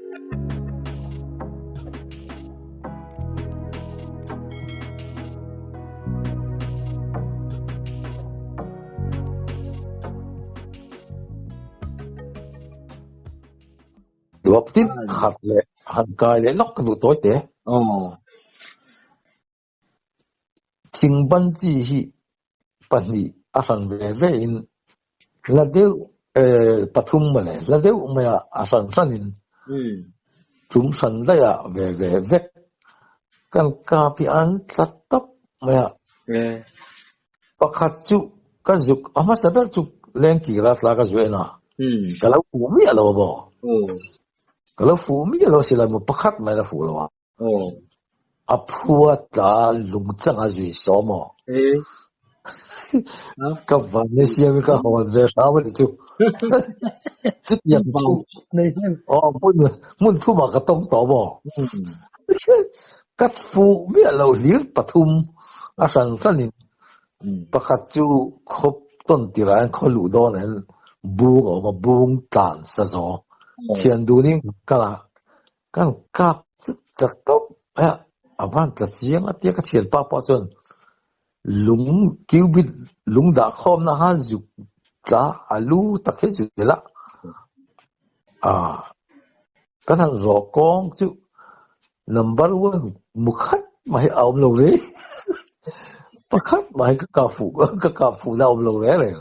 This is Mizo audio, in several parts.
Duap tin khat leh han kai leh lawk ka duh tawi te. Thingban chi hi pahnih a hran ve ve in hla deuh pathum mawle hla deuh maia a hran hran in tum hran daih ah ve ve vek kan kap hi an tla tawp mai a. Pakhat chu ka zuk a hmasa ber chu lengkir a tla ka zu en a ka lo fuh miah lo a maw ka lo fuh miah lo a silai maw pakhat mai la fuh lo a. A phua tla lungchang a zui sawm aw. Ka van ni siam i ka hawn ve hram a ni chu. Chutiang chu aw hmun hmun thumah ka tawng tawh maw. Ka fuh miah lo hlir pathum a hran hranin pakhat chu khawp tawn tirah hian khaw luh dawnah hian bung a awm a, bung tlan sa zaw thian dunin kal a. Kan kap chu tla tawp mai a, a van tla chiang a tia ka thian pa pawh chuan lung cubit lung dah khawmna kha zuk tla a lu tak hi zuk tel a, ah kan han rawh kawng chu number one mu khat mah hi a awm lo rei pakhat mah hi ka kap fuh ka kap fuh na a awm lo reng reng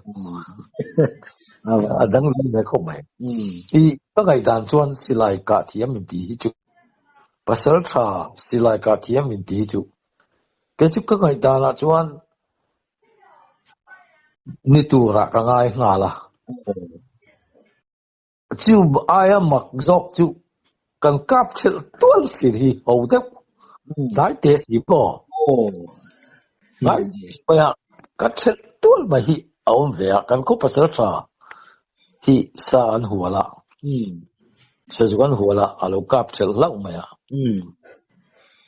a dang zui ve khawp mai. I ka ngaihdan chuan silai kah thiam min tih hi chu pasal tha silai kah thiam min tih hi chu kei chu ka ngaihdanah chuan ni turah ka ngai nghal a. Chu aia mak zawk chu kan kap thelh tual thin hi ho deuh hnai te si maw? Hnai maia ka thelh tual mai hi a awm ve a, kan khaw pasal tha hi sa an hual a, sazuk an hual a, a lo kap thelh hlauh mai a.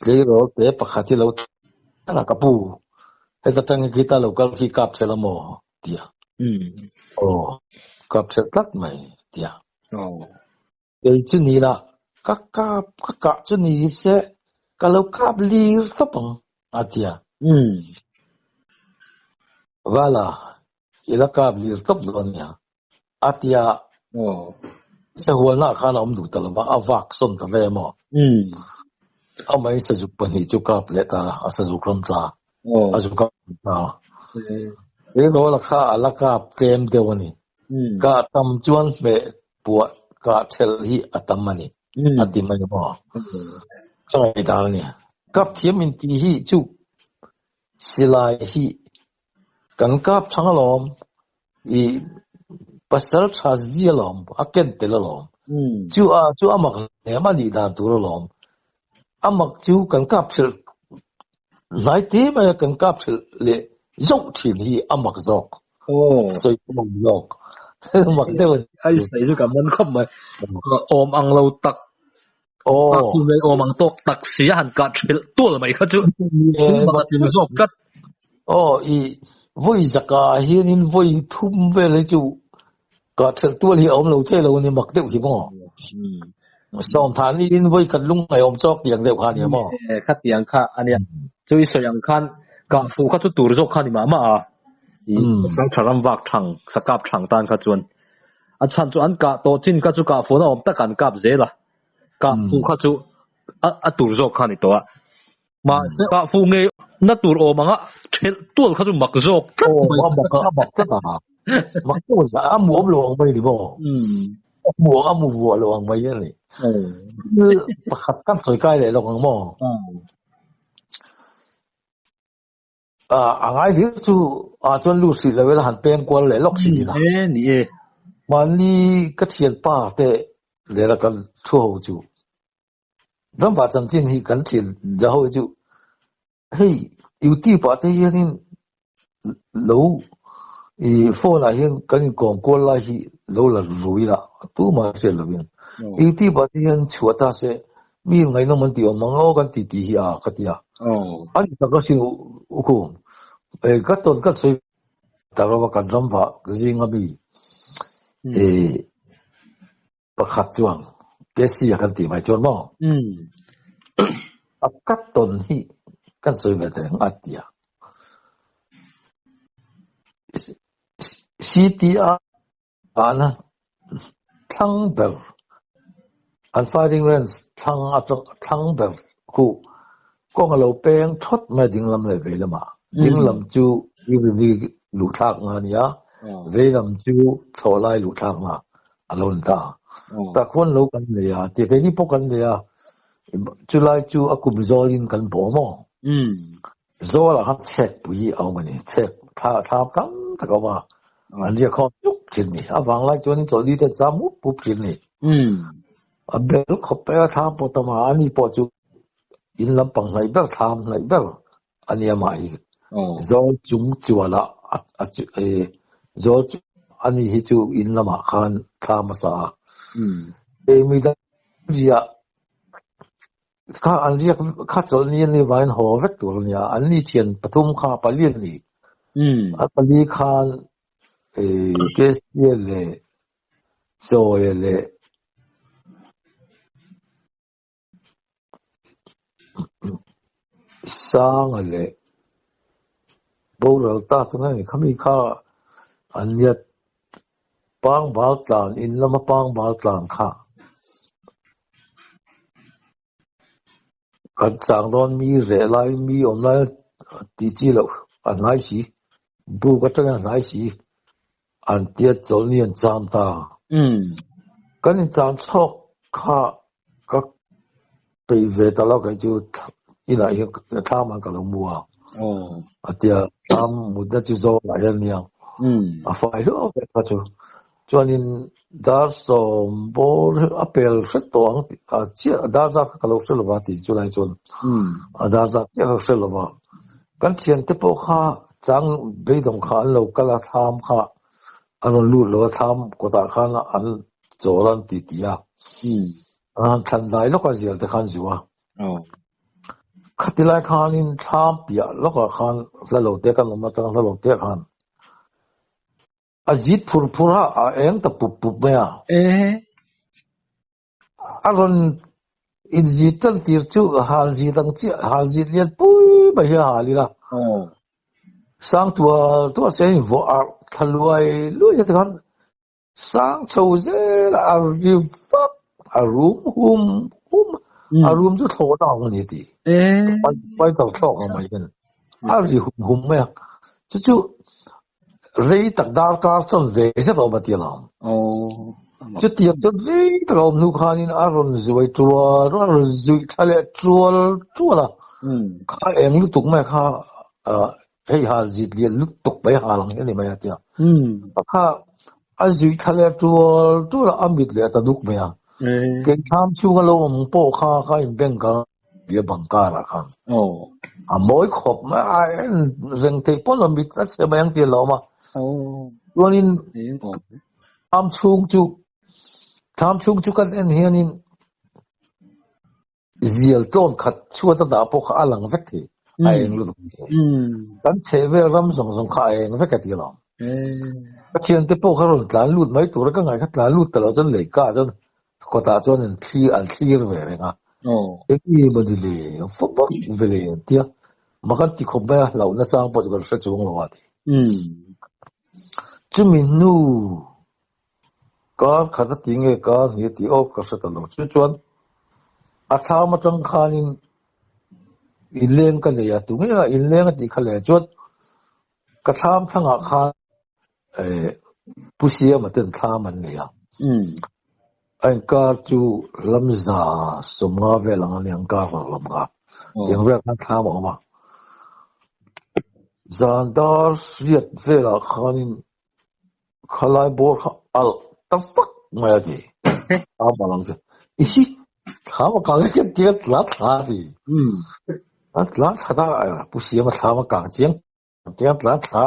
Tleirawl te pakhat hi lo thleng a, ka pu, heta tang hi khita lo kal khi kap thelh a maw? Tia. Aw, kap thelh tlat mai, tia. Kei chu ni la, ka kap, ka kah chu ni se, ka lo kap lir tawp ang, a ti a. Vala, i la kap lir tawp dawn nia, a ti a. Sahualnaah khan a awm duh ta lo va, a vak sawn ta ve emaw? Amah sazuk pahnih chu kap leh ta a, sazuk ram tla, a zu kap ta. Tleirawl kha a la kap tlem deuh a ni. Kah tam chuan hmeh puah kah thelh hi a tam a ni, a ti mai maw? Ka ngaihdan a ni. Kap thiam intih hi chu silai hi kan kap chang alawm, i pasal tha zi alawm, a ken tel alawm. Chu a chu a mak hle a nih dan tur alawm. A mak chu kan kap thelh hnai te mai a kan kap thelh leh zauh thin hi a mak zawk. Sawi ka mak zawk. Mak deuh a ni. Ai sawi chu ka man khawp mai. Awm ang lo tak. Kap tu mai awm ang tawk tak si a han kah thelh tual mai kha chu. Thil mak a tling zawk tlat. Aw i vawi zaka hianin vawi thum vel hi chu kah thelh tual hi a awm lo thei lo a ni mak deuh hi maw? Sawmthan niin vawi khat lung ngaihawm chawk tiang deuh kha a nia maw? Khatiang kha a nia. Chu i sawi ang khan kah fuh kha chu tur zawk kha a ni mah mah a. I pasal tha ram vak thang, sa kap thang tan kha chuan a chhan chu an kah tawh chin kha chu kah fuhna awm tak an kap zel a. Kah fuh kha chu a tur zawk kha a ni tawh a. Mahse kah fuh ngei na tur awm anga thelh tual kha chu mak zawk tlat mai. Aw, a mak a, a mak tlat a. Mak tual a, a mu awm lo ang mai ni maw? A mu a mu vuah lo ang mai a ni. Pakhat kan sawi kai leh lawk ang maw? A ngai hlir chu ah chuan lut hrih lo ila han peng kual leh lawk hrih ila. E ni e. Mahni ka thianpa te leh kan thu ho chu Ramva chanchin hi kan thil za ho hi chu hei YouTube ah te hianin lo i phone ah hian kan inkawm kual lai hi lo la ru ila tumah hriat lovin YouTube ah te hian chhuah ta se mi ngaihnawm an tih awm ang aw kan ti tih hi a ka ti a a ni tak asin u khum ka tawn ka sawi ta lo a kan ramva zinga mi pakhat chuan. KC a kan tih mai chuan maw? A ka tawn hi kan sawi ve teh ang a ti a. CTR Ana thlang ber an firing range thlang atang thlang ber khu kawng a lo peng thawt mai a dinglam leh vei lamah. Dinglam chu UVB luh thlakna a ni a, veilam chu thlawh lai luh thlakna a lo ni ta. Tah khuan lo kan nei a, tia keini pawh kan nei a, chulai chu a kum zawlin kan bawh maw? Zawlah khan chhek pui a awm a ni, chhek thla thlam tam tak a awm a, an riak khawm tuk thin a ni. A vanglai chuanin chawlhni te an cham mup mup thin a ni. A bel khawp mai a, thlam pawh tam a, ani pawh chu in lampang hnaih ber, thlam hnaih ber a ni amah hi. Zawl chung chualah a zawl chung ani hi chu in lamah khan thlam a sa a. Emi dang ziah Kha an riak kha chawlh ni an ni vangin haw vek tur a nia, an ni thian pathum kha pali an ni. An pali khan Kesia leh Chawia leh Sanga leh boral ta tung a ni. Khami kha an nia Pangbal tlan, in lama pangbal tlan kha kan chang dawn mi reh lai mi awm lai tih chi loh a hnai si, buk atangin a hnai si an tia chawlhni an cham ta. Kan inchang chhawk kha ka peih ve ta lo kei chu inah hian thlam ah ka lo mu a a tia thlam mutna chu zawng ah hian nia a fai hlauh vek kha chu chuanin dar sawm bawr a pel hret tawh ang tih a chiah dar zat kha ka lo hre lova tih chu lai chuan a dar zat chiah ka hre lova kan thiante pawh kha chang beidawng kha an lo kal a thlam kha an rawn lut lo a thlam kawtah khan an chawl an ti ti a. An thlan dai lawka zial te khan zu a. Khati lai khanin thlam piah lawkah khan hla lo te kan awm atang hla lo te khan a zit phur phur a, a eng ta pup pup mai a. A rawn inzit tan tir chu hal zit ang chiah, hal zit lian pui mai hi a hal ila. Sang tual tual se a invuah arh thla luai luai te khan Sang chho zel a ri vak a rum hum hum a rum chu thlawh na ang a ni tih fighter thlawk ang mai hian a ri hum hum mai a chu chu rei tak darkar chuan ve zet a awm a ti alawm chutiang chuan rei tak a awm hnu khanin a rawn zuai tual a rawn zuih thla leh tual tual a kha eng lutuk mai kha Hei hal zit lian lutuk mai hal ang hi a ni mai a tia. Kha a zui thla leh tual tual a, a mit leh ta duk mai a. Kei thlam chhung a lo awm pawh kha kha in bank a bia bang karah khan. A mawi khawp mai a, en reng theih pawn a mit a chhe mai ang tih a lo awm a. Chuanin thlam chhung chu thlam chhung chu kan en hianin Zial tlawn khat chhuat a dah pawh kha a lang vek thei, a eng lutuk. Kan chheh vel ram zawng zawng kha a eng vek a ti alawm. Ka thiante pawh kha rawn tlan lut mai tura ka ngaih kha tlan lut ta lo chuan leika ah chuan kawtah chuan an thlir an thlir ve reng a. Eng emaw ni le, fa vak ve le an tia. Mak an ti khawp mai a, hlauhna chang pawh chu kan hre chuang lo a ti. Chumi hnu Kar khat a ti nge kar hnih a ti awk ka hre ta lo. Chu chuan a thlam atang khanin inleng ka nei a, tu nge a inleng a tih kha leh chuan ka thlam thlangah khan eh Pu Siama ten thlam an nei a. A inkar chu lamza sawmnga vel ang a ni ang kar lamnga. Tiang vel khan thlam a awm a. Zan dar riat velah khanin Khalai bawr kha alh ta vak mai a ti. Thlam a lang che. I thlam a kang hian tia tla thla a ti. A tla thla ta pu siam a thlam a kang chiang tia tla thla.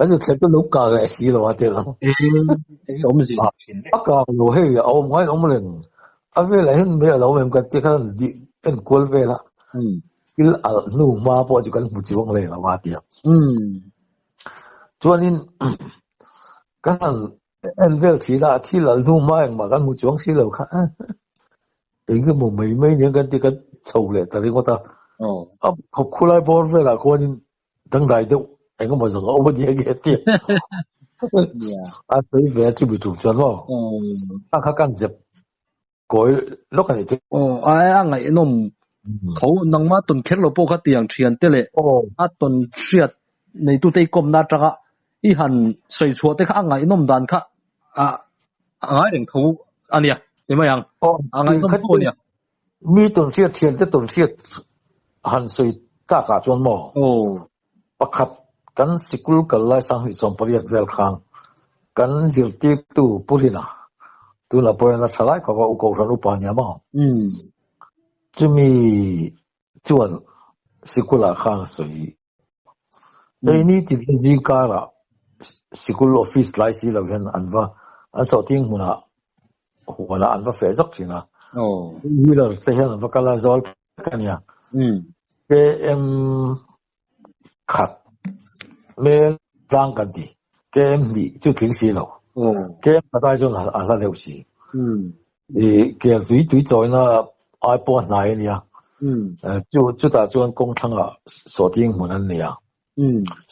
A zu thlek chu lo kang leh si lo a ti lo. A kang lo hei a awm ngai awm reng. A velah hian mei a lo awm em kan ti khan di en kual vel a. Thil alh hnu hma pawh chu kan hmu chiang hle lo a ti a. Chuanin ka han en vel thin a, thil alh hnu hma engmah kan hmu chuang si lo kha. Engemaw mai mai nia kan ti kan chho leh ta ringawt a. A khawp khulai bawr velah khuanin dangdai deuh engemaw zawng a awm a nia nge tia. A sawi ve a chumi tum chuan maw. A kha kan zep kawi lawk a nih chu. Aw a ngaihnawm tho nangma tawn kher lo pawh kha tiang thian te leh a tawn hriat neitute i kawmna atanga i han sawi chhuah te kha a ngaihnawm dan kha a ngai reng tho a nia ti mai ang a ngaihnawm tho a nia. Mi tawn hriat thian te tawn hriat han sawi tak ah chuan maw pakhat kan sikul kal lai sanghnih sawmpariat vel khan kan zirtirtu Pu Rina tunah pawh hian a tha lai khawp a u Kohhran upa nia maw chumi chuan sikul ah khan a sawi Hei ni tin hi zing karah sikul office tlai si lo hian an va an sawhting hmunah huanah an va feh zawk thin a. Two wheeler te hian an va kal a zawl vek a nia. KM khat mel tlang kan ti. KM hnih chu tling si lo. KM khat ai chuan a hla deuh si. I kel tui tui chawina ai pawh a hnai a nia. Chu chutah chuan kawng thlangah sawhting hmun an nei a.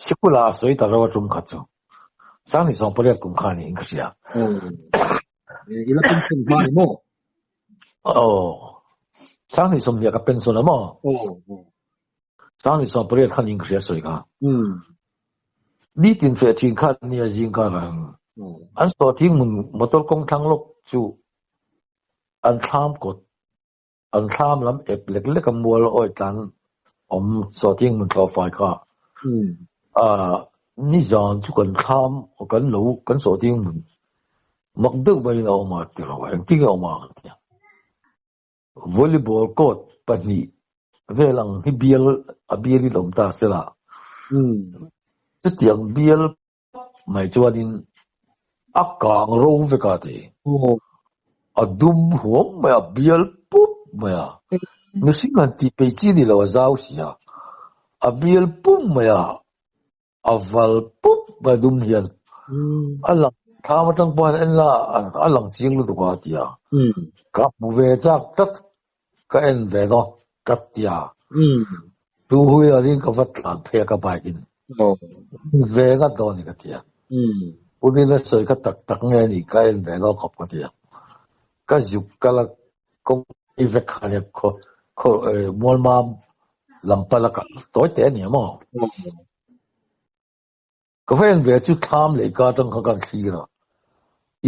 Sikula a sawi ta lo a tum khat chu. Sanghnih sawmpariat kum kha niin ka hria. I la pension hma ni maw? Aw. Sanghnih sawmhnih ka pension a maw? Sanghnih sawmpariat kha niin ka hria sawi kha. Nitin feh thin kha nia zing kar ang. An sawhthing hmun motor kawng thlang lawk chu an thlam kawt, an thlam lam ep lek lek a mual awi tlan awm sawhthing hmun thlawh fai kha. Nizan chu kan thlam kan lo kan sawhthing hmun mak deuh maiin a awm a ti lo a, engtin nge a awm ang a ti a. Volleyball court pahnih vel ang hi bial a bial in awm ta sela. Chutiang bial mai chuanin a kang ro vek a ti. A dum huam mai a, bial pup mai a. Mihring han tih peih chi ni lo a zau si a. A bial pum mai a. A val pup mai dum hian a lang thlam atang pawh hian en la a lang chiang lutuk a a ti a. Ka hmu ve chak tlat ka en ve dawn ka ti a. Chu hui ah ring ka va tlan phei a ka bike in ve ngat dawn a ni ka ti a. Punin a sawi kha tak tak nge a nih ka en ve dawn khawp ka ti a. Ka zuk kal a kawng vek kha nia khaw khaw mualmam lam pala kal tawi teh a ni a maw? Ka va en ve chu thlam leh ka atang kha kan thlir a,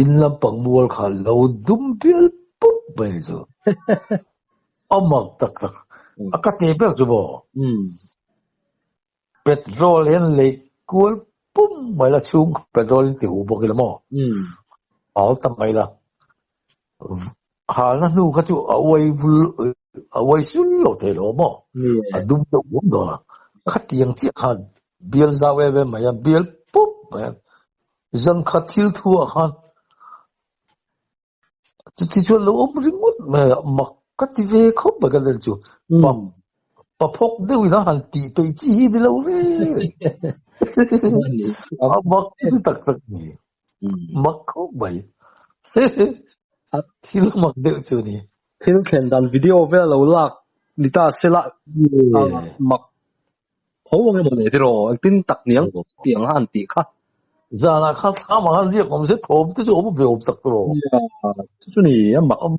in lampang mual kha lo dum bial pup mai chu a mak tak tak a ka teh ber chu maw? Petrol hian lei kual pum mai la chhung petrol in ti huh bawk ila maw? Hal ta mai la halna hnu kha chu a uai vul a uai sul lo thei lo maw? A dum deuh huam dawn a, khatiang chiah khan bial zau em em mai a, bial pup mai a, zan khat thil thu ah khan Chuti chuan lo awm ringawt mai a, mak ka ti ve khawp mai ka nen chu. Pa pa phawk deuhin a han tih peih chi hi ni lo reng. A mak ti tak tak ni. Mak khawp mai. Thil mak deuh chu ni. Thil thlen dan video vel lo lak ni ta sela mak tho ang emaw le tiraw engtin tak niang tih ang han tih kha. Zanah khan thlam ang han riak awm se thawm te chu awm ve awm tak tiraw. Chu chu ni a mak awm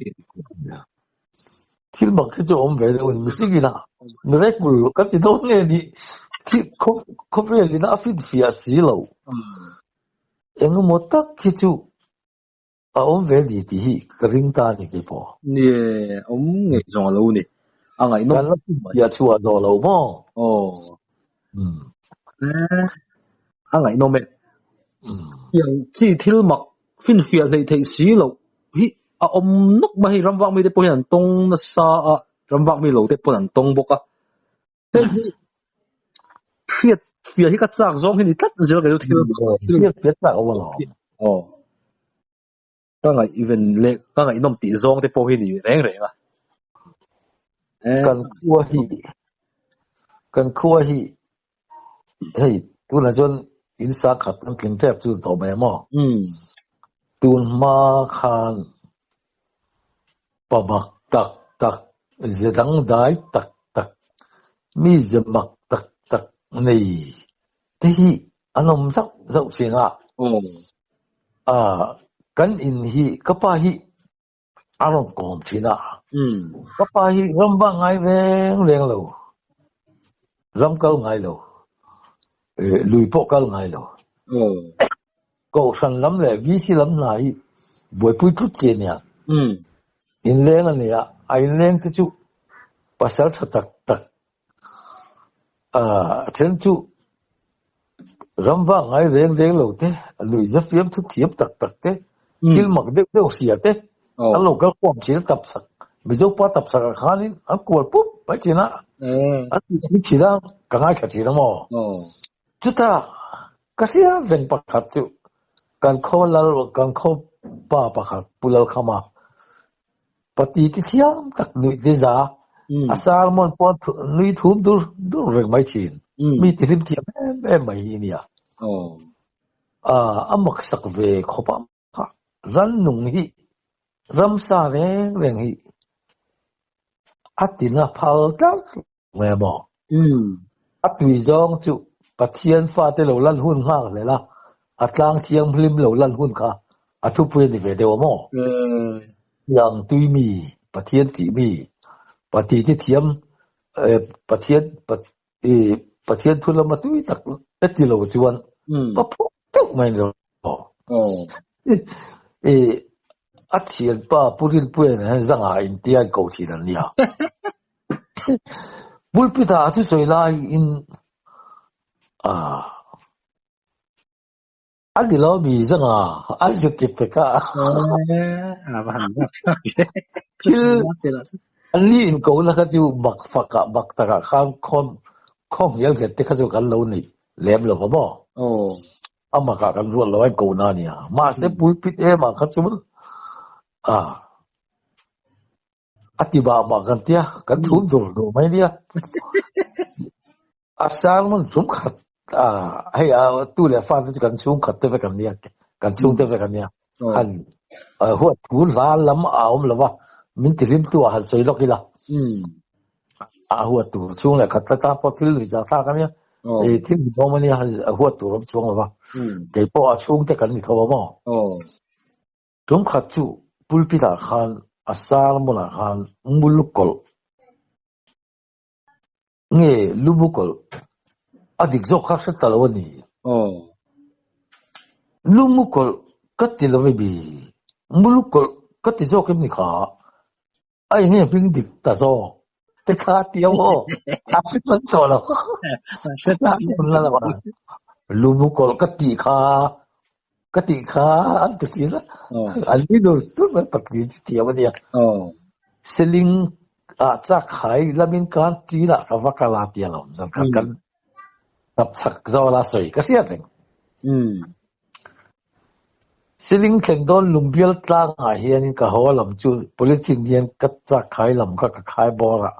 thil mak hi chu awm ve deuh a ni mihring ina miracle kan ti dawn nge ni thil khawvel ina a finfiah si lo engemaw tak hi chu A awm ve ni tih hi ka ring ta a ni kei pawh. Ni e, awm ngei zawng a lo ni. A ngaihnawm Kan la piah chhuah zawh lo maw? Aw. A ngaihnawm e. Tiang chi thil mak finfiah hleih theih si loh hi a awm nawk mai hei ramvak mite pawh hian an tawng nasa a, ramvak mi lo te pawn an tawng bawk a. Heng hi hriat fiah hi ka chak zawng hi ni tlat zel kei chu thil thil hriat fiah chak awm alawm. Aw. Ka ngaih even leh ka ngaihnawm tih zawng te pawh hi ni reng reng a. Kan khua hi kan khua hi hei tunah chuan in sa khat kan tling tep chu tawh mai maw? Tun hma khan pa mak tak tak, ze dangdai tak tak, mi ze mak tak tak nei te hi an awm zauh zauh thin a. Kan in hi ka pa hi a rawn kawm thin a. Ka pa hi ram vak ngai reng reng lo, ram kal ngai lo, lui pawh kal ngai lo. Kohhran lam leh VC lam hna hi buaipui tlut chi a nia. Inleng a ni a, a inleng te chu pasal tha tak tak a then chu ram vak ngai reng reng lo te, nuihza fiam thu thiam tak tak te, thil mak deuh deuh hria te an lo kal khawm thin a tapchhak Mizo pa tapchhak ah khanin an kual pup mai thin a, an tih thin a, ka ngaithla thin a maw? Chutah Ka hria reng pakhat chu kan khaw lal kan khaw pa pakhat Pu Lalkhama pati ti thiam tak nuih ti za a sermon pawh nui thum dur dur reng mai thin mi ti hlim thiam em em mai hi nia a maksak ve khawp a kha rannung hi ramsa reng reng hi a tina phal tlat Nge maw? A tui zawng chu Pathian fate lo lan hun nghak hlel a, a tlang thianghlim lo lan hun kha a thupui a ni ve deuh a maw? Tiang tui mi, Pathian tih mi, Pati te thiam, Pathian Pathian thu lama tui tak e ti lo chuan pa phawk deuh mai a ni lo. A thianpa Pu Rinpuia nen hian zangah intia in ko thin an nia. Pulpit ah a thusawi laiin a ni lo mi zanga a zir ti pek a. Thil an ni inkona kha chu mak fak ah mak tak ah khan khawm khawm hial nghet te kha chu kan lo nei lem lo va maw? A mak ah kan ruat lo a inkona a nia. Mahse pulpit em ah kha chu A ti mah mah kan tia, kan thum dur duh mai nia. A sermon tum khat a hei a tu leh fa te chu kan chhung khat te vek an nia, kan chhung te vek an nia. Han huat thu hla lam a awm lo va, min ti hlim tu ah han sawi lawk ila. A huat tur chhung leh khat ta pawh thil nuih zah thlak a nia. Thil hmuhnawm a nia, huat tur awm chuang lo va. Kei pawh a chhung te kan ni tho a maw? Tumkhat chu pulpit ah khan a sermon ah khan mulukawlh nge lumukawlh a dik zawk kha hre ta lo a ni. Lumukawlh ka ti lo emi mulukawlh ka ti zawk em ni kha? A enge hming dik ta zawk te kha ti ang aw a hre chuan tawh lo lumukawlh ka tih kha ka tih kha an ti thin a an ni dur tur mai patling chu thiam a nia seling ah chak khai lamin khan tin ah ka va kal a tia lo zan khat kan tap chak zawla sawi ka hriat reng Siling thleng dawn lungbial tlangah hianin ka haw lam chu polythene hian ka chak khai lam kha ka khai bawr a,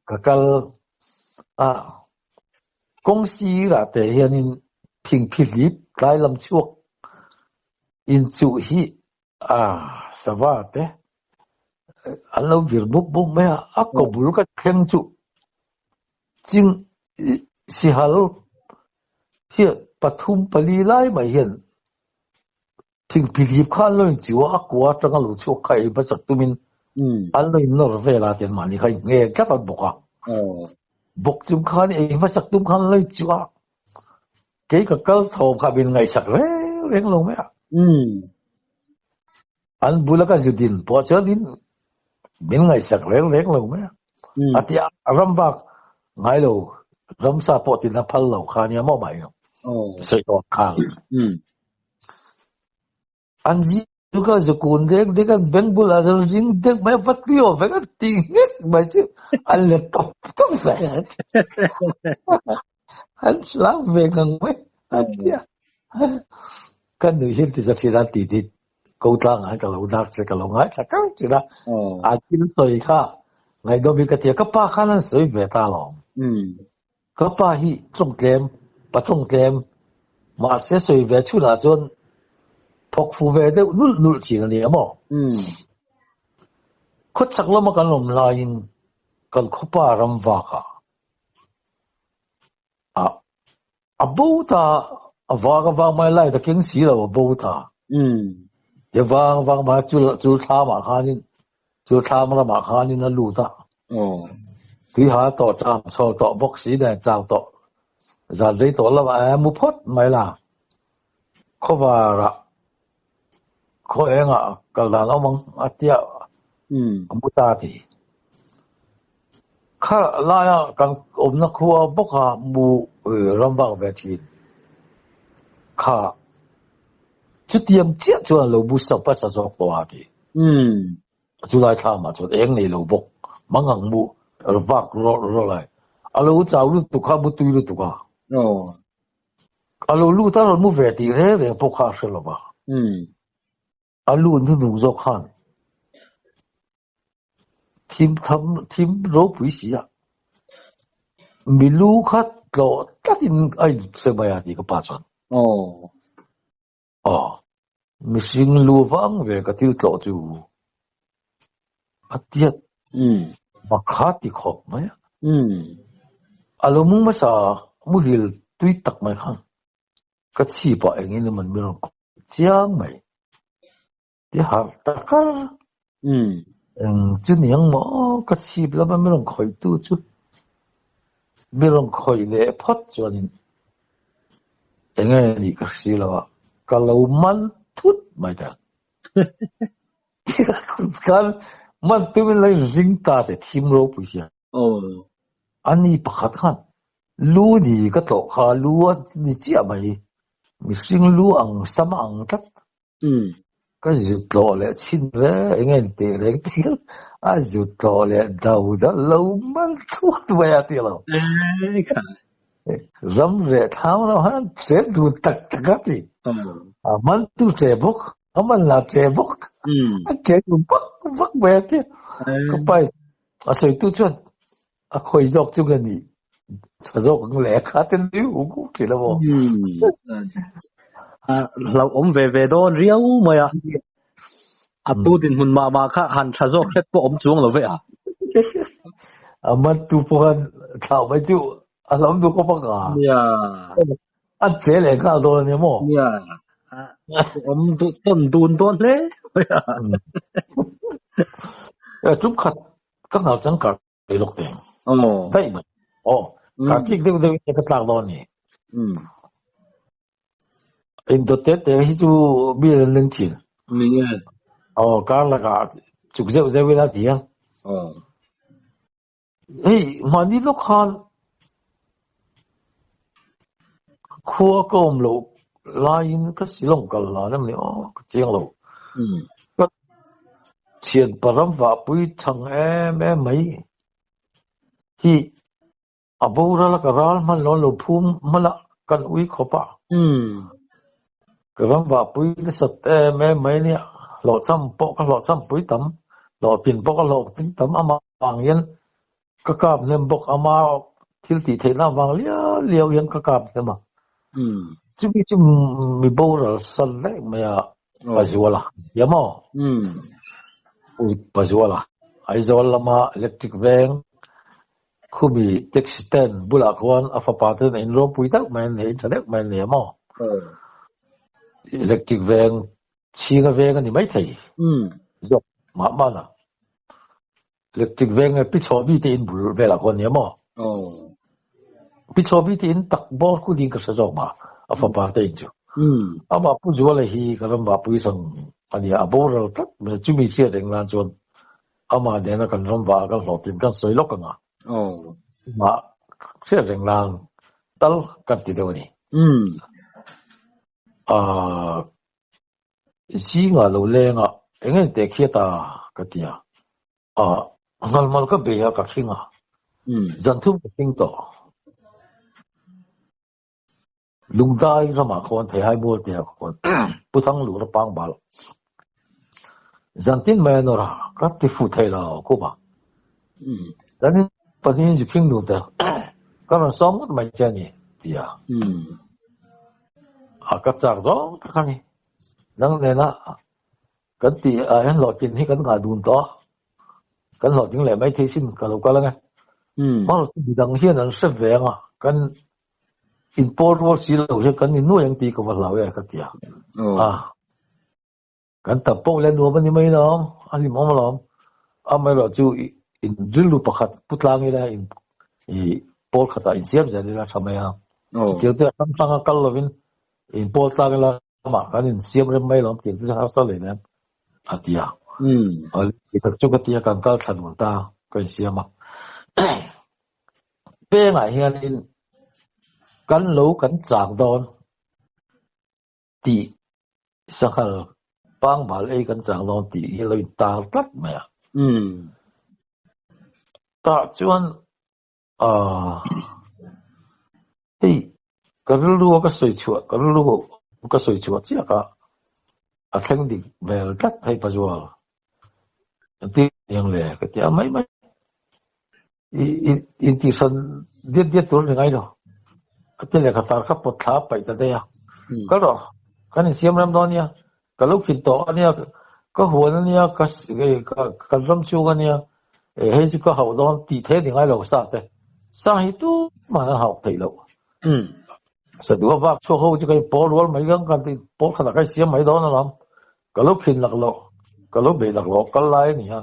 ka kal a, kawng sirah te hianin phingphi hlip tlai lam chhuak inchuh hi a sava te an lo vir mup mup mai a, a kaw bul ka thleng chu ching sihal Hian pathum pali lai mai hian thingphi lip kha an lo inchiu a, a kua atanga lo chhuak kha ei hmasak tumin an lo innawr vel a tian mahni kha inngheng tlat an bawk a. Bawk chung khan ei hmasak tum khan an lo inchiu a, kei ka kal thawm kha min ngaihsak reng reng lo mai a. An bula ka zu din pawh chuan min ngaihsak reng reng lo mai a. A ti a, ram vak ngai lo, ramsa pawh tina phal lo kha nia maw mai sawi tawh khang. An zi chu ka zu kun dek dek an beng bulah chuan ring dek mai a va tui aw vek a ti nghet mai chu an let tawp tawp mai a. An hlau ve ngang mai a ti a. Ka nui hian ti za thin a ti ti ko tlang ah ka lo dak che ka lo ngaithla kar thin a. A thil sawi kha ngaihdawm hi ka ti a, ka pa khan an sawi ve ta alawm. Ka pa hi tawngtlem, pa tawngtlem, mahse sawi ve chhunah chuan thawk fu ve deuh nulh nulh thin a ni a maw? Khawchhak lama kan awm laiin kan khawpa ram vakah a a bo ta a vang a vang mai light a keng si lo a bo ta. He vang a vang mai chu chu thlamah khanin chu thlam ramah khanin a lut a. Tui ha tawh cham chho tawh bawk si nen chau tawh zan rei tawh lamah e mu phawt mai la. Khawvarah khaw engah kal dan awm ang a tia a mu ta ti. Kha laia kan awmna khua bawka mu ram vak ve thin kha chutiang chiah chuan a lo bu sak hmasa zawk tawh a ti. Chulai thlamah chuan eng nei lo bawk mang ang mu vak rawlh rawlh ai. A lo chau lutuk kha mu tui lutuk a. A lo lut a rawn mu ve tih reng reng pawh kha a hre lo va. A lut hnuhnung zawk khan thim tham thim ropui si a, mi lu kha tlawh tlatin a inhre mai a tih ka pa chuan. Aw, mihring lu vang ve ka thil tlawh chu a tiat makha ti khawp mai a. A lo mung hmasa muhil tui tak mai khan ka chhipah engin emaw min rawn kawp chiang mai. Ti harh tak a, eng chu niang maw ka chhip lama min rawn khawih tu chu min rawn khawih leh phawt chuanin eng nge nih ka hre lo a, ka lo man thut mai ta. Khan man tumin lo inring ta te thim ropui sia. Ani pakhat khan lu ni ka tlawh kha lu a ni chiah mai, mihring lu ang sam ang tlat. Ka zut tlawh leh chhin ve eng nge tih reng thil a zut tlawh leh do da lo man thut mai a ti lo. Ram reh thlam ram han che dun tak tak a ti. A man tu che bawk, a man la che bawk. A che dun vak vak mai a ti. Ka pai a sawi tu chuan a khawi zawk chu ka ni tha zawk ang le kha te nui huk huk thin a maw. Hlauhawm ve ve dawn riau mai a. A tu dinhmun mah mah kha han tha zawk hret pawh awm chuang lo ve a. A man tu pawh khan thlau mai chu a hlauhawm duh khawp ang a. Nia. A che leh nghal dawn a nia maw. Nia. Awm duh tawn dun dawn hle mai a. Tum khat ka nghal changkar Ei lawk teng. Daih mai. Aw, karkik deuh deuh in ka tlak dawn ni. Indawt te te hi chu mi an ling thin. Ni e. Aw, kar lakah chuk zeuh zeuh ila ti a. Hei, mahni lawk khan khua ka awm loh laiin ka Shillong kal dan em ni aw, ka chiang lo. Ka Thianpa ram vahpui chhang em em mai hi a boral a ka ral hman lo an lo phum hman a kan ui khawp a. Ka ram vahpui nasat em em mai nia hlawhchham pawh ka hlawhchham pui tam hlawhpin pawh ka hlawhpin tam amah vang hian ka kap hnem bawk ama thil tih theihna avang liau liau hian ka kap hnem a. Chumi chu mi boral sal daih mai a Pazuala tia maw? Ui Pazuala Aizawl lama electric veng khumi taxi stand bulah khuan a fapa ten a inruampui deuh mai an nei, in tha deuh mai an nei a maw? Electric veng chhinga veng a ni maithei zawk mah mahna. Electric veng nge Pi Chhawmi te in bul velah khuan nia maw? Pi Chhawmi te in tak bawr ku ding ka hre zawk ma a fapa te in chu. Amah Pu Zuala hi ka ram vahpui hrang a nia a boral tlat mai chumi chhiat eng nan chuan amah nena kan ram vah kan hlawhtlin kan sawi lawk ang a. Amah chhiat reng nan tal kan ti deuh a ni. Zingah lo leng a, eng eng teh khiat a? ka ti a. Ah, ngalmal ka bei a, ka khing a. Zan thum ka khing tawh. Lungdai ramah khawn Theihai mual te ah khawn Pu Thanglu ra pang bal. Zan tin mai a nawr a, ka ti fuh thei lo khup a. Zan in pahnih zu khing nu te ka rawn sawm ngawt mai che a ni, ti a. A ka chak zawng tak a ni. Nang nena kan tih ah hian hlawhtlin hi kan ngah dun tawh a. Kan hlawhtling leh mai thei sin ka lo kal ange. Hmar chu midang hian an hre ve anga kan inpawl rual si lo hian kan innuai ang tih ka va hlau e ka ti a. A kan tam pawh leh nuam a ni mai lawm, a hlimawm alawm. Amaherawh chu in rilru pakhat pu tlang ila in i pawl khatah insiam zel ila tha mai a. Chutiang te a hrang hranga kal lovin inpawl tlang ila amah kan insiam rem mai lawm tih chu harsa leh nen a ti a. Tak chu ka ti a kan kal thla dun ta ka insiam a. Pengah hianin kan lo kan chak dawn tih sanghal pangbal ei kan chak dawn tih hi lo intar tlat mai a. Tah chuan Aaa hei ka rilru a ka sawi chhuah ka rilru ka sawi chhuah chiah kha a thleng dik vel tlat hei Pazual ka ti ang le ka ti a mai mai i i intihhran diat diat tur a ni ngai lo ka ti leh ka tar kha pawt thla a paih ta daih a kal rawh kan insiam ram dawn nia Ka lo khin tawh a nia, ka huan a nia, ka kan ram chhung a nia, hei chu ka hauh dawn tih theih a ni ngai lo sa te. Sa hi tumah an hauh theih loh. Sa duh a vak chhuak ho chu ka inpawl rual mai ang kan ti pawl khatah ka insiam mai dawn alawm. Ka lo khin lak loh, ka lo bei lak loh kal lai a ni a,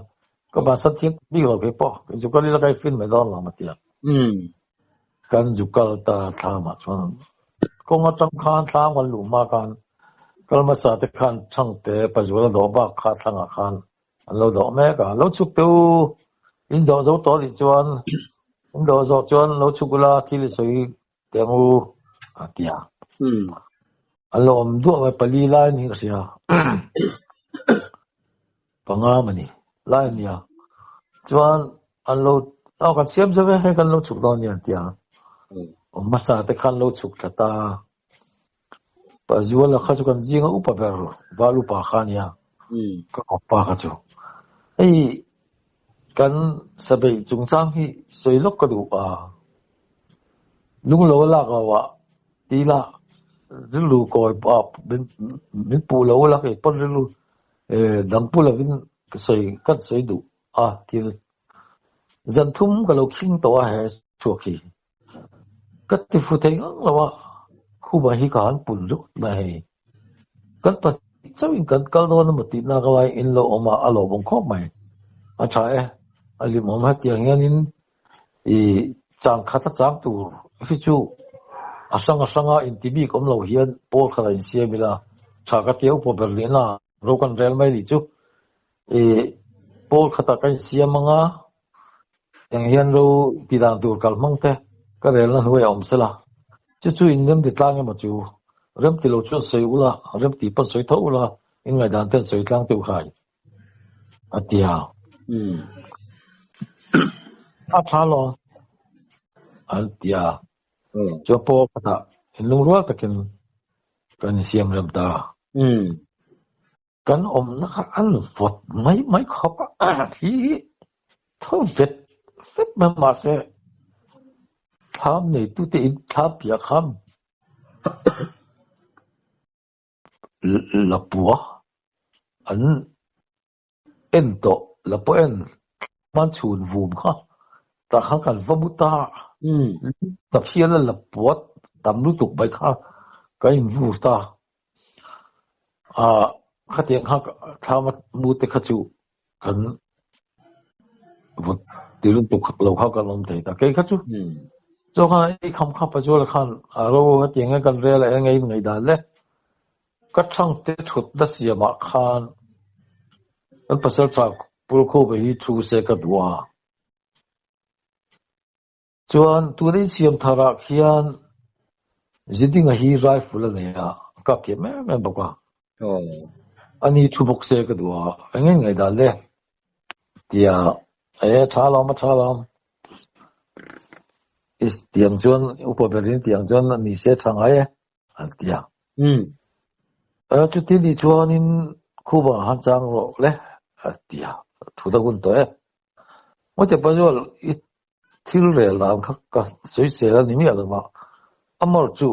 ka bansan thiam bik lo kei pawh, kei chu kal ila ka infin mai dawn alawm a ti a. Kan zu kal ta thlamah chuan kawng atang khan thlam kan luh hma khan kal hmasa te khan Thangte Pazuala dawh bak kha thlangah khan an lo dawh mek a, lo chhuk teh u, in dawh zo tawh anih chuan in dawh zawh chuan lo chhuk ula thil i sawi teh ang u a ti a. An lo awm duah mai pali lai niin ka hria. Panga mani lai a nia. Chuan an lo aw kan siam zo ve hei kan lo chhuk dawn nia an ti a. Awm hmasa te khan lo chhuk thla ta. Pazuala kha chu kan zinga upa ber val upa kha a nia. Ka kawppa kha chu. Hei kan sabeih chungchang hi sawi lawk ka duh a. Lunglo a lak lo ah ti ila rilru kawi min puh lo ula kei pawn rilru Dang pu lovin ka sawi kan sawi duh a thil zan thum ka lo khing tawh a he chhuak hi ka ti fu thei ngang lo a khuma hi ka han pun zuk mai hei kan pahnih chauhin kan kal dawn emaw tih nak lai in lo awm a a lawmawm khawp mai a tha e a hlimawm hetiang hianin i chang khat a chang tur hi chu a hrang a hranga inti bik awm lo hian pawl khat a insiam ila tha ka tia upa ber leh na ro kan rel mai nih chu i pawl khat ah ka insiam anga eng hian ro ti dan tur kal hmang te ka rel na hnuai a awm sela chu chu in rem ti tlang emaw chu rem ti lo chuan sawi ula rem ti pawn sawi tho ula in ngaihdan ten sawi tlang teuh khai. A ti a. A tha lo an ti a. Chuan pawl khatah inlungrual takin kan insiam rem ta. Kan awmna kha an vawt mai mai khawp a, thli hi tho vet vet mai mahse thlam neitute in thlam piah khan Lapua an en tawh, Lapua en hman chhun vum kha tah khan kan va mu ta a, tak hian a Lapua tam lutuk mai kha kan invur ta a, khatiang kha thlam a mu te kha chu kan vawt ti lutuk lo kha kan awm thei ta, kei kha chu chuan khan ei kham kha Pazuala khan a ro hetiang hian kan rel a eng ei ngaihdan le ka thangte thutna siamah khan kan pasaltha Pulkhupa hi thu se ka duh a. Chuan tuna insiam tharah khian Zidinga hi rifle a nei a, a kap thiam em em bawk a. Ani thu bawk se ka duh a, eng nge ngaihdan le? Tia e tha lawm a tha lawm. Tiang chuan upa berin tiang chuan ni se tha ngai e an ti a. Chuti ni chuanin khuba han chang rawh le a ti a, thu ta hun tawh e. Mawte Pazual i thil rel dan kha ka sawisel a ni miah lo va, Amor chu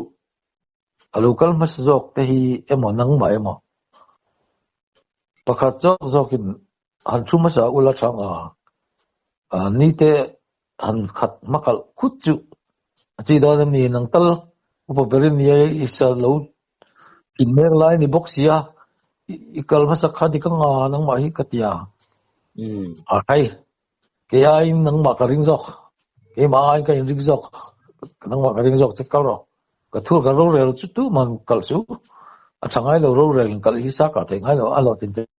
a lo kal hmasa zawk te hi emaw nangmah emaw pakhat zawk zawkin han thu hmasa ula thang a. Ni te han khat hma kalh khut chu a chi dawn em ni? Nang tal upa berin nia i sa lo in mek lai ni bawk sia, i kal hmasa kha dik anga nangmah hi ka ti a. A khai, kei aiin nangmah ka ring zawk, keimah aiin ka inring zawk, nangmah ka ring zawk che kal rawh. Ka thur ka rorel chu tuman kalh chu a tha ngai lo, rorel in kalh hi sa kah theih ngai lo a hlawhtlin theih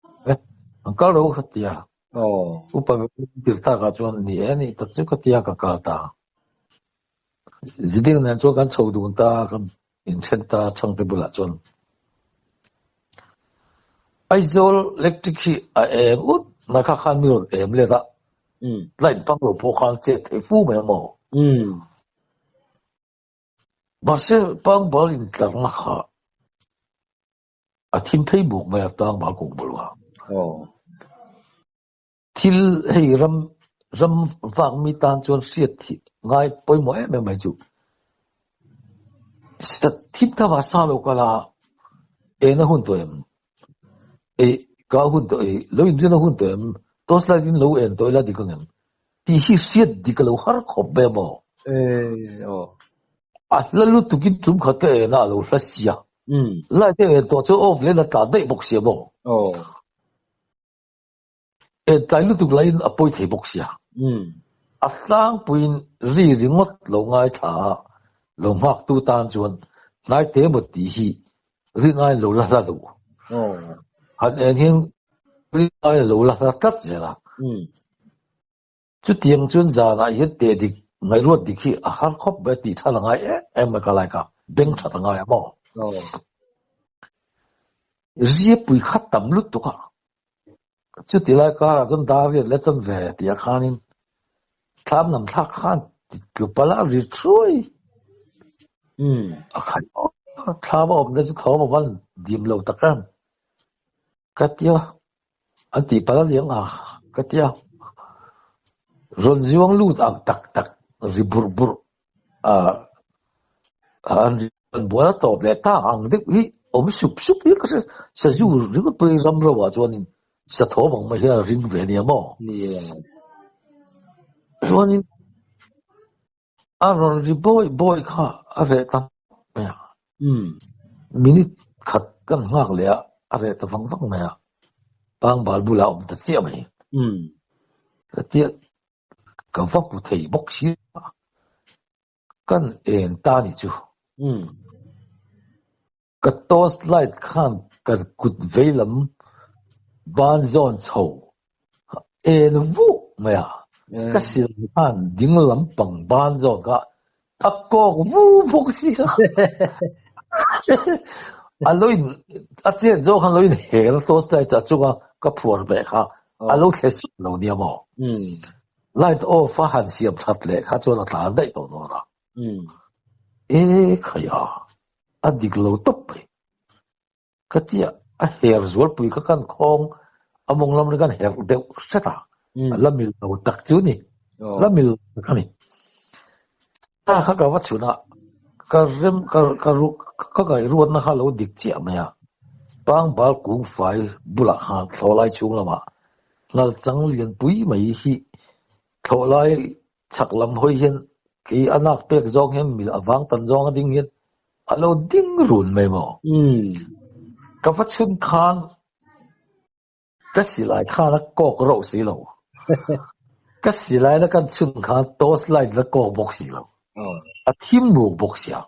an kal ro ka ti a. Upa tir takah chuan ni e ni tak chu ka tia ka kal ta. Ziding nen chuan kan chho dun ta, kan inthen ta Thangte bulah chuan. Aizawl electric hi a eng ut mai kha khan mi rawn em let a, light bang lo pawh khan chet thei fu mai ang maw? Mahse pangbal intlarna kha A thim phei buk mai a tang bal kuk bul a. Thil hei ram ram vak mi tan chuan hriat thih ngai pawimawh em em mai chu. Thim tha va sa lo kal a en a hun tawh em? Ei ka hun tawh ei lo inrin a hun tawh em? Torch light in lo en tawh ila dik ang em? Tih hi hriat dik a lo har khawp mai maw? A hla lutukin tum khat ka en a a lo hla sia. Light a en tawh chu off leh la tlan daih bawk sia maw? En tlai lutuk laiin a pawi thei bawk sia. A tlangpuiin ri ringawt lo ngaithla a, lo nghaktu tan chuan hnai te maw tih hi rin aiin lo la hla duh. Han en hian rin aiin lo la hla tlat zel a. Chutiang chuan zanah hian teh dik, ngaihruat dik hi a har khawp mai a tih than a ngai em em mai ka lai ka beng that a ngai a maw? Riapui kha tam lutuk a, chuti lai karah chuan dar riat leh chan ve tih ah khanin thlam lam thlak khan ti tlu palh a ri thuai a khaih a, thlam a awmna chu thawm a van dim lo tak em ka tia. An tih palh a liang a, ka ti a. Rawn zuang lut ang tak tak ri burh burh a, an rawn bual a tawp leh ta ang deuh hi awm sup sup hi ka hre sazu ringawt pawhin ram ro ah chuanin sa thawm ang mai hian a ring ve nia maw? Nia. Chuanin a rawn ri bawi bawi kha a reh ta mai a. Minute khat kan nghak leh a, a reh ta vang vang mai a. Pangbal bulah a awm ta chiah mai. Ka tia ka va hmu thei bawk si a, kan en ta ni chu. Ka torch light khan ka kut veilam ban zawn chho en vuk mai a, ka silai khan ding lampang ban zawn kha a kawk vu bawk si a. A lo in a chet zawk khan lo in hel torch light a chunga ka phuar beh kha a lo thle sup lo nia maw. Light off a han siam that leh kha chuan a tlan daih tawh dawn a. E khaia a dik lo tawp mai. Ka tia a her zualpui kha kan khawng a mawng lam ri kan herh deuh hret a, a la mil lo tak chu ni, la mil tak a ni. Ta kha ka va chhun a, ka rem ka ka ru ka ngaihruatna kha lo dik chiah mai a, pangbal kung fai bulah khan thlawhlai chhung lamah ngal chang lianpui mai hi thlawhlai Chhak lam hawi hian kei a nak pek zawng hian mil a vang tan zawng a ding hian a lo ding run mai maw? Ka va chhun khan ka silai khan a kawk rauh si lo. Ka silai na kan chhun khan torch light la kawk bawk si lo. A thim ruk bawk sia.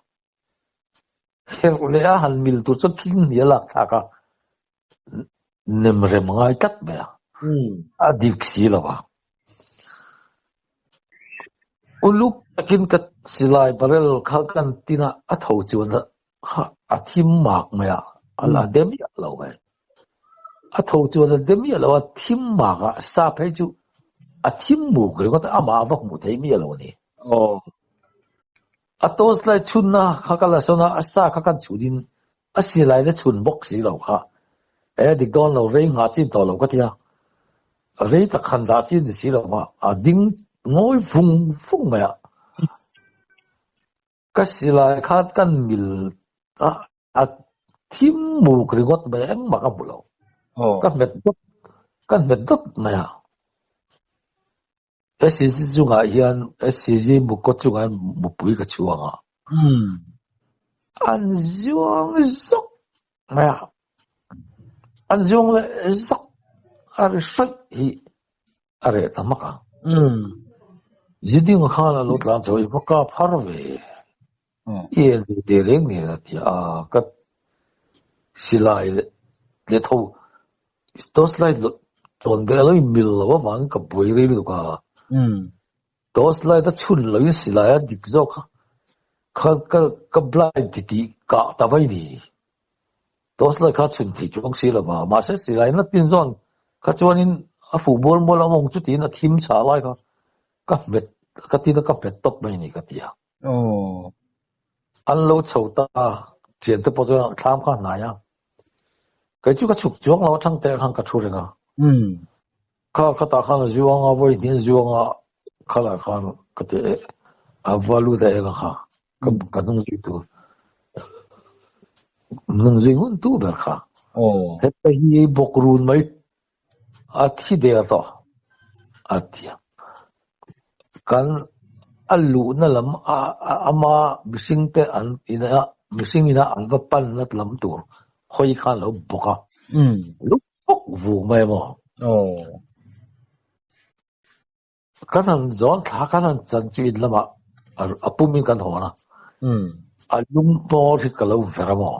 Herh leh a han mil tur chuan thing hnih a lak thlak a, nem rem ngai tlat mai a, a dik si lo a. Uluk takin ka silai barrel kha kan tin a, a tho chuan a thim mak mai a, a la de miah lo mai. A tho chuan a de miah lo a, thim mak a, sa phei chu a thim muk ringawt a, amah a va hmuh theih miah lo a ni. A torch light chhunna kha ka la sawn a, a sa kha kan chhun in a silai na chhun bawk si lo kha. E dik dawn lo, rei nghah chin tawh lo ka ti a. Rei tak han dah chin ni si lo va, a ding ngawi vung vung mai a. Ka silai khan kan mil a, a thim muk ringawt mai engmah ka hmu lo. Ka hmet dawt, ka hmet dawt mai a. SCG chungah hian SCG mukawt chungah hian mupui ka chhuang a. An zuang zawk mai a. An zuang leh zawk a ri hraih hi a reh ta hmak ang. Zidinga khan a lo tlan chho i va kap har ve. I en ve teh reng nen a ti a, ka silai leh tho torchlight tlawn ve a lo inmil lo avangin ka buai rei lutuk a. Torchlight a chhun loin silai a dik zawk kha ka ka blind titih kah ta mai ni. Torchlight kha chhun thei chuang si lo va, mahse silai na tin zawn kha chuanin a fuh mual mual a mawng chutiin a thim chhah lai kha ka hmet ka tin a ka hmet tawp mai ni ka ti a. Aw. An lo chho ta a, thiante pawh chuan thlam kha a hnai a. Kei chu ka chhuk chuang lo a thang teh khan ka thu reng a. Kha khatah khan a zuang a, vawi hnih a zuang a, khalah khan ka ti eh a va lut a eng a kha ka ka hnung zui tur hnung zui ngun tu ber kha. Aw. Heta hi bawk run mai A thi der tawh a ti a. Kan a luhna lam ama mihring te an ina mihring ina an va panna lam tur hawi khan a lo bawk a. Lo bawk vung mai a maw? Kan han zawn thla kan han chan chu in lamah a pumin kan hawn a. A lung hmawr hi ka lo ver a maw?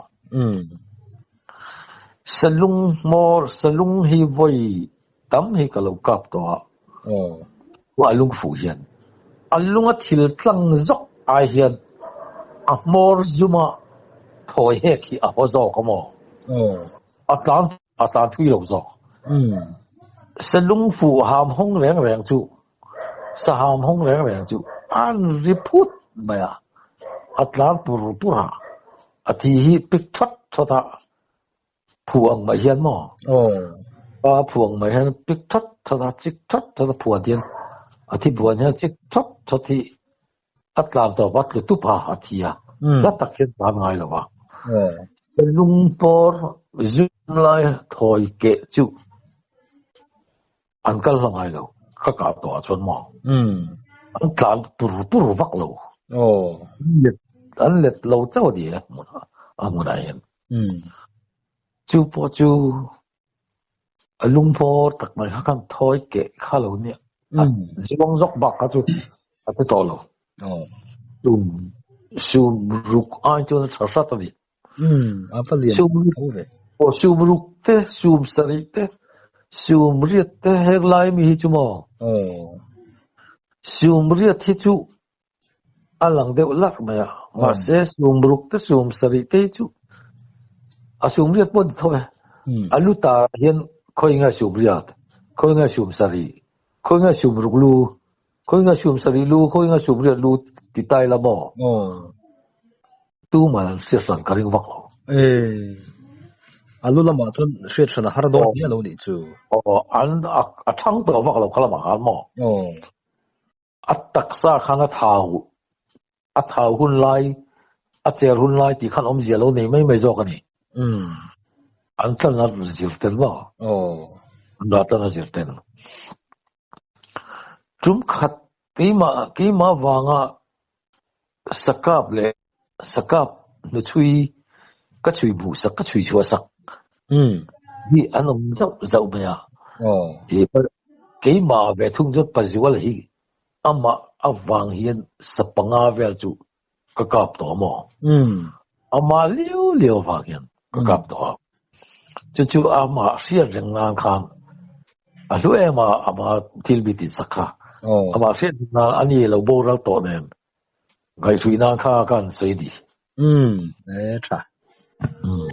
Salung hmawr, salung hi vawi tam hi ka lo kap tawh a. A lung fuh hian a lunga thil tlang zawk ai hian a hmawr zuma thawi hek hi a haw zawk a maw? A tlan a tlan thui lo zawk. Salung fuh ham hawng reng reng chu saham hawng reng reng chu an ri phut mai a, a tlan pur pur a, a thi hi pik thawt thawt a, phu ang mai hian maw? A phu ang mai hian pik thawt thawt a, chik thawt thawt a phuan hian a thi buan hian chik thawt thawt hi a tlan tawp a, tlu tup a, a thi a, hla tak hian tlan ngai lo va. Lungpawr zum lai thawi keh chu an kal hla ngai lo, ka kah tawh ah chuan maw? An tlan pur pur vak lo. An let lo chauh a ni e a hmunah hian. Chu pawh chu a lungphawr tak mai kha khan thawi keh kha lo nia. A zuang zawk bak kha chu a ti tawh lo. Tum sum ruk ai chuan a tha hrat a ni. A va lian tho ve. Aw sum ruk te, sum sarih te, sum riat te heng lai mi hi chu maw? Sum riat hi chu a lang deuh larh mai a, mahse sum ruk te sum sarih te hi chu a sum riat pawh a ni tho e. A lu tar ah hian khawi nge sum riat, khawi nge sum sarih, khawi nge sum ruk lu, khawi nge sum sarih lu, khawi nge sum riat lu ti ta ila maw? Tuman an hriat hran ka ring vak lo. A lu lamah chuan hriat hran a har dawn hle a lo nih chu. Aw, an a thang tawh vak lo kha lamah khan maw? A taksa khan a thau, a thau hun lai, a cher hun lai tih khan awmzia lo nei mai mai zawk a ni. An tlan a zir tel maw? An dah tlan a zir tel. Tum khat keimah keimah vanga sakap leh sakap hnuchhui ka chhui buh sak ka chhui chhuah sak hi an awm zauh zauh mai a. Keimah ve thung chuan Pazual hi amah avang hian sa panga vel chu ka kap tawh a maw? Amah liau liau avang hian ka kap tawh a. Chu chu amah hriat reng nan khan a hlu em a, amah thil mi tihsak kha. Amah hriat reng nan a ni lo boral tawh nen ngaihhruih nan kha ka han sawi ni. Umm, e tha. Umm.